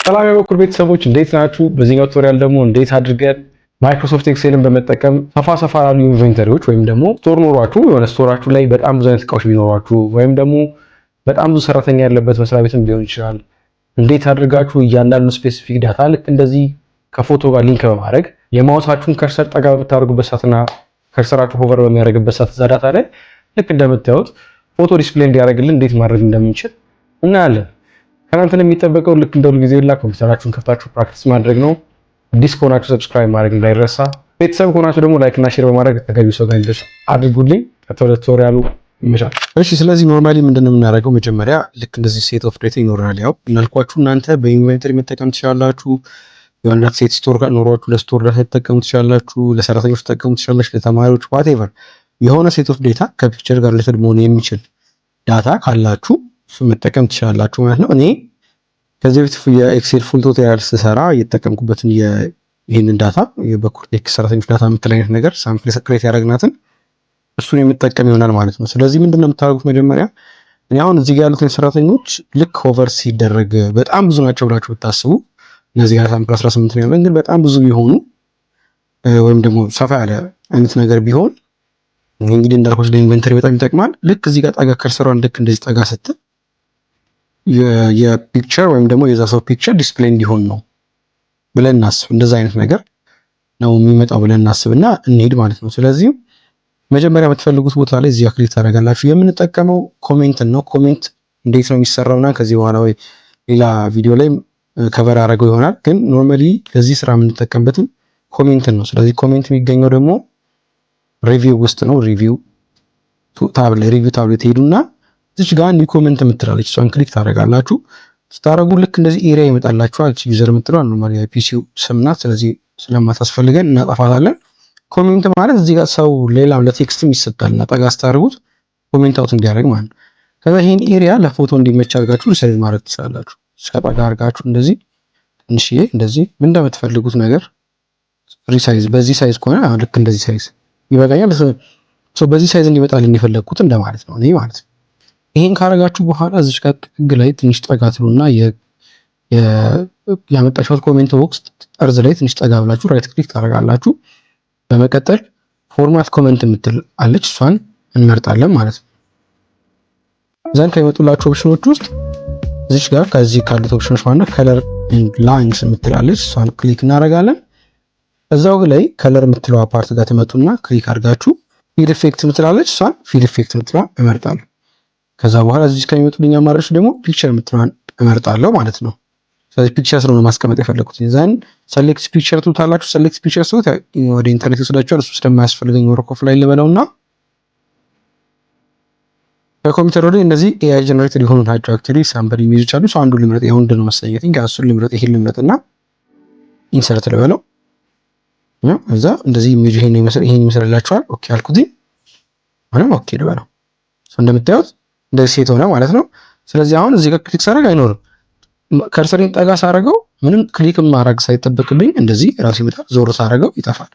ሰላም የበኩር ቤተሰቦች፣ እንዴት ናችሁ? በዚህኛው tutorial ደግሞ እንዴት አድርገን Microsoft Excel ን በመጠቀም ሰፋ ሰፋ ያሉ inventory ዎች ወይም ደግሞ store ኖሯችሁ፣ የሆነ store ኣችሁ ላይ በጣም ብዙ አይነት እቃዎች ቢኖሯችሁ ወይም ደግሞ በጣም ብዙ ሰራተኛ ያለበት መስሪያ ቤትም ሊሆን ይችላል፣ እንዴት አድርጋችሁ እያንዳንዱ specific data ልክ እንደዚህ ከፎቶ ጋር link በማድረግ የ mouse ኣችሁን cursor ጠጋ በምታደርጉበት ሰዓትና cursor ኣችሁ hover በሚያደርግበት ሰዓት እዛ data ላይ ልክ እንደምታዩት ፎቶ display እንዲያደርግልን እንዴት ማድረግ እንደምንችል እናያለን። ከእናንተ የሚጠበቀው ልክ እንደ ሁልጊዜ ሁላ ኮምፒውተራችሁን ከፍታችሁ practice ማድረግ ነው። አዲስ ከሆናችሁ subscribe ማድረግ እንዳይረሳ። ቤተሰብ ከሆናችሁ ደግሞ like እና share በማድረግ ተገቢው ሰው ጋር እንዲደርስ አድርጉልኝ። ቀጥታ ወደ tutorial ኡ ይመሻል። እሺ፣ ስለዚህ normally ምንድነው የምናደርገው? መጀመሪያ ልክ እንደዚህ set of data ይኖረናል። ያው እንዳልኳችሁ እናንተ በ inventory መጠቀም ትችላላችሁ። የሆነ set store ጋር ኖሯችሁ ለ store data ተጠቀሙ ትችላላችሁ። ለሰራተኞች ተጠቀሙ ትችላላችሁ። ለተማሪዎች፣ whatever የሆነ set of data ከ picture ጋር related መሆን የሚችል data ካላችሁ እሱ መጠቀም ትችላላችሁ ማለት ነው። እኔ ከዚህ በፊት የ Excel full tutorial ስሰራ እየተጠቀምኩበትን ይህንን data፣ የበኩር ቴክ ሰራተኞች data የምትል አይነት ነገር sample create ያደረግናትን እሱን የምጠቀም ይሆናል ማለት ነው። ስለዚህ ምንድን ነው የምታደርጉት? መጀመሪያ እኔ አሁን እዚህ ጋር ያሉትን ሰራተኞች ልክ hover ሲደረግ በጣም ብዙ ናቸው ብላችሁ ብታስቡ፣ እነዚህ ጋር sample 18 ነው ያለን፣ ግን በጣም ብዙ ቢሆኑ ወይም ደግሞ ሰፋ ያለ አይነት ነገር ቢሆን፣ እንግዲህ እንዳልኩት ለ inventory በጣም ይጠቅማል። ልክ እዚህ ጋር ጠጋ cursor ሯን ልክ እንደዚህ ጠጋ ስትል የ picture ወይም ደግሞ የዛ ሰው picture display እንዲሆን ነው ብለን እናስብ። እንደዛ አይነት ነገር ነው የሚመጣው ብለን እናስብና እንሄድ ማለት ነው። ስለዚህ መጀመሪያ የምትፈልጉት ቦታ ላይ እዚህ click ታደርጋላችሁ። የምንጠቀመው comment ነው። Comment እንዴት ነው የሚሰራውና ከዚህ በኋላ ወይ ሌላ ቪዲዮ ላይ cover አደረገው ይሆናል። ግን normally ለዚህ ስራ የምንጠቀምበትም comment ነው። ስለዚህ comment የሚገኘው ደግሞ review ውስጥ ነው። Review tab ላይ ትሄዱና እዚች ጋር new comment የምትላለች፣ እሷን click ታደርጋላችሁ። ስታደርጉ ልክ እንደዚህ area ይመጣላችኋል። User የምትለው normally የ PC ው ስም ናት። ስለዚህ ስለማታስፈልገን እናጠፋታለን። Comment ማለት እዚህ ጋር ሰው ሌላም ለ text ም ይሰጣል እና ጠጋ ስታደርጉት comment out እንዲያደርግ ማለት ነው። ከዛ ይሄን area ለፎቶ እንዲመች አድርጋችሁ resize ማድረግ ትችላላችሁ። እስከ ጠጋ አድርጋችሁ እንደዚህ ትንሽዬ እንደዚህ እንደምትፈልጉት ነገር resize፣ በዚህ size ከሆነ አሁን ልክ እንደዚህ size ይበቃኛል። So በዚህ size እንዲመጣልኝ የፈለግኩት እንደማለት ነው እኔ ማለት ነው። ይሄን ካረጋችሁ በኋላ እዚች ጋር ጥግ ላይ ትንሽ ጠጋ ትሉና ያመጣችሁት comment box ጠርዝ ላይ ትንሽ ጠጋ ብላችሁ right click ታደርጋላችሁ። በመቀጠል format comment የምትል አለች፣ እሷን እንመርጣለን ማለት ነው። Then ከሚመጡላችሁ option ኖች ውስጥ እዚች ጋር ከዚህ ካሉት option ኖች ማለት ነው color and lines የምትላለች፣ እሷን click እናደርጋለን። እዛው ላይ color የምትለዋ part ጋር ትመጡና click አድርጋችሁ fill effect የምትላለች፣ እሷን fill effect የምትለዋ እመርጣለሁ። ከዛ በኋላ እዚህ ከሚመጡልኝ አማራጮች ደግሞ picture የምትለዋን እመርጣለሁ ማለት ነው። ስለዚህ picture ስለሆነ ማስቀመጥ የፈለኩት then select picture ትሉታላችሁ። Select picture ስትሉት ወደ ኢንተርኔት ይወስዳችኋል። እሱ ስለማያስፈልገኝ work offline ልበለውና ከኮምፒውተር ወደ እነዚህ AI generated የሆኑ ናቸው። Actually sample image ኦች አሉ። አንዱ ልምረጥ፣ የወንድ ነው መሰለኝ፣ think እሱን ልምረጥ፣ ይሄን ልምረጥ እና insert ልበለው። እዛ እንደዚህ image ይሄን ይመስል ይሄን ይመስልላችኋል። Okay አልኩት። አሁንም okay ልበለው። እንደምታዩት እንደዚህ set ሆነ ማለት ነው። ስለዚህ አሁን እዚህ ጋር click ሳደርግ አይኖርም። Cursor ኤን ጠጋ ሳደርገው ምንም click ማድረግ ሳይጠበቅብኝ እንደዚህ ራሱ ይመጣል። ዞር ሳደርገው ይጠፋል።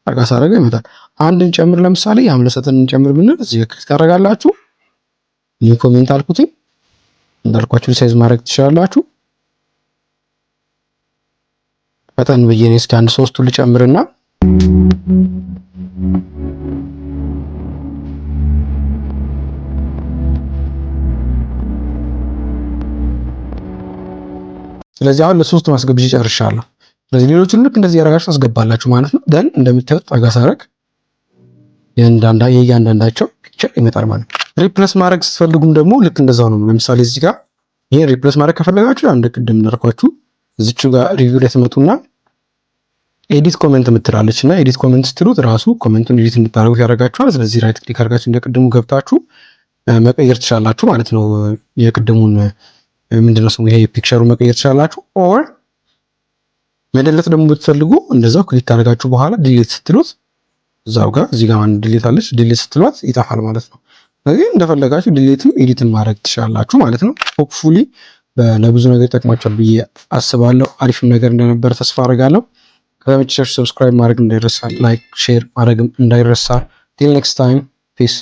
ጠጋ ሳደርገው ይመጣል። አንድ እንጨምር፣ ለምሳሌ የአምለሰትን እንጨምር ብንል እዚህ ጋር click ታደርጋላችሁ። New comment አልኩትኝ። እንዳልኳችሁ size ማድረግ ትችላላችሁ። ፈጠን ብዬ እኔ እስኪ አንድ ሶስቱ ልጨምርና። ስለዚህ አሁን ለሶስቱ ማስገብቼ ጨርሻለሁ። ስለዚህ ሌሎቹን ልክ እንደዚህ ያደርጋችሁ ታስገባላችሁ ማለት ነው። Then እንደምታዩት ጠጋ ሳረግ የእያንዳንዳቸው picture ይመጣል ማለት ነው። Replace ማድረግ ስትፈልጉም ደግሞ ልክ እንደዛው ነው። ለምሳሌ እዚህ ጋር ይሄን replace ማድረግ ከፈለጋችሁ አንድ ቅድም እንዳልኳችሁ እዚቹ ጋር review ላይ ትመጡና edit comment የምትላለች እና edit comment ስትሉት ራሱ comment ኡን edit እንድታደርጉት ያደርጋችኋል። ስለዚህ right click አድርጋችሁ እንደቅድሙ ገብታችሁ መቀየር ትችላላችሁ ማለት ነው። የቅድሙን ምንድነው ስሙ ይሄ picture ኡን መቀየር ትችላላችሁ። Or መደለት ደግሞ ብትፈልጉ እንደዛው click ካደረጋችሁ በኋላ delete ስትሉት እዛው ጋር እዚህ ጋር አንድ delete አለች። Delete ስትሏት ይጠፋል ማለት ነው። ስለዚህ እንደፈለጋችሁ delete ም edit ን ማድረግ ትችላላችሁ ማለት ነው። Hopefully ለብዙ ነገር ይጠቅማችኋል ብዬ አስባለሁ። አሪፍም ነገር እንደነበረ ተስፋ አደርጋለሁ። ከተመቻችሁ subscribe ማድረግ እንዳይረሳ፣ like share ማድረግም እንዳይረሳ። Till next time, peace.